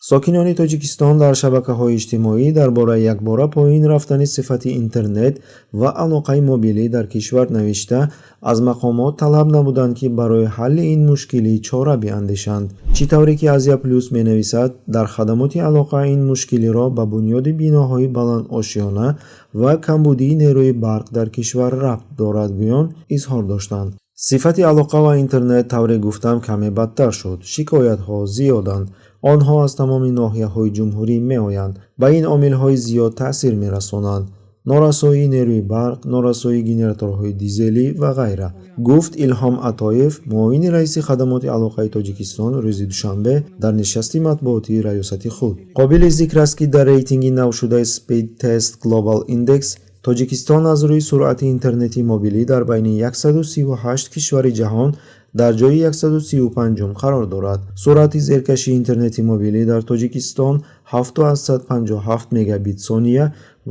Сокинони Тоҷикистон дар шабакаҳои иҷтимоӣ дар бораи якбора поин рафтани сифати интернет ва алоқаи мобилӣ дар кишвар навишта, аз мақомот талаб намуданд, ки барои ҳалли ин мушкилӣ чора биандешанд. Чӣ тавре ки «Азия Плюс» менависад, дар хадамоти алоқа ин мушкилиро ба бунёди биноҳои баландошёна ва камбудии нерӯи барқ дар кишвар рабт дорад гӯён изҳор доштанд. Сифати алоқа ва интернет, тавре гуфтам, каме бадтар шуд. Шикоятҳо зиёданд. Онҳо аз тамоми ноҳияҳои ҷумҳурӣ меоянд. Ба ин омилҳои зиёд таъсир мерасонанд: норасоии нерӯи барқ, норасоии генераторҳои дизелӣ ва ғайра, гуфт Илҳом Атоев, муовини раиси Хадамоти алоқаи Тоҷикистон, рӯзи душанбе дар нишасти матбуотии раёсати худ. Қобили зикр аст, ки дар рейтинги навшудаи Speedtest Global Index Тоҷикистон аз рӯи суръати интернети мобилӣ дар байни 138 кишвари ҷаҳон дар ҷои 135-ум қарор дорад. Суръати зеркашии интернети мобилӣ дар Тоҷикистон 7,57 мегабит сония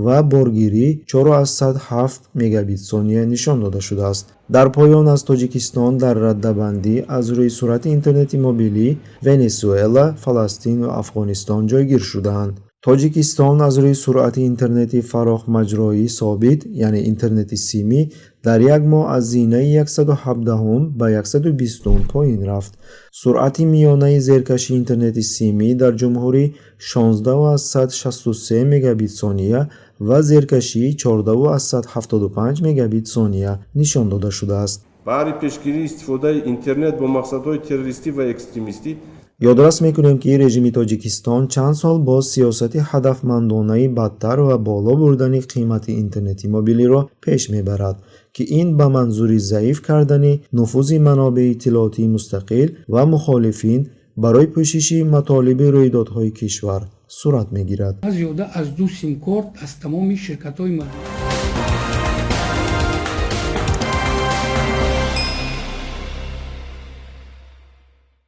ва боргирӣ 4,7 мегабит сония нишон дода шудааст. Дар поён аз Тоҷикистон дар раддабандӣ аз рӯи суръати интернети мобилӣ Венесуэла, Фаластин ва Афғонистон ҷойгир шудаанд. Тоҷикистон аз рӯи суръати интернети фарохмаҷрои собит, яъне интернети симӣ, дар як моҳ аз зинаи 117-ум ба 120-ум поин рафт. Суръати миёнаи зеркашии интернети симӣ дар ҷумҳурӣ 16,63 мегабит сония ва зеркашии 14,75 мегабит сония нишон дода шудааст. Баҳри пешгирии истифодаи интернет бо мақсадҳои террористӣ ва экстремистӣ. Ёдрас мекунем, ки режими Тоҷикистон чанд сол боз сиёсати ҳадафмандонаи бадтар ва боло бурдани қимати интернети мобилиро пеш мебарад, ки ин ба манзури заиф кардани нуфузи манобеи иттилоотии мустақил ва мухолифин барои пӯшиши матолиби рӯйдодҳои кишвар сурат мегирад. Зиёда аз ду симкорт аз тамоми ширкатҳои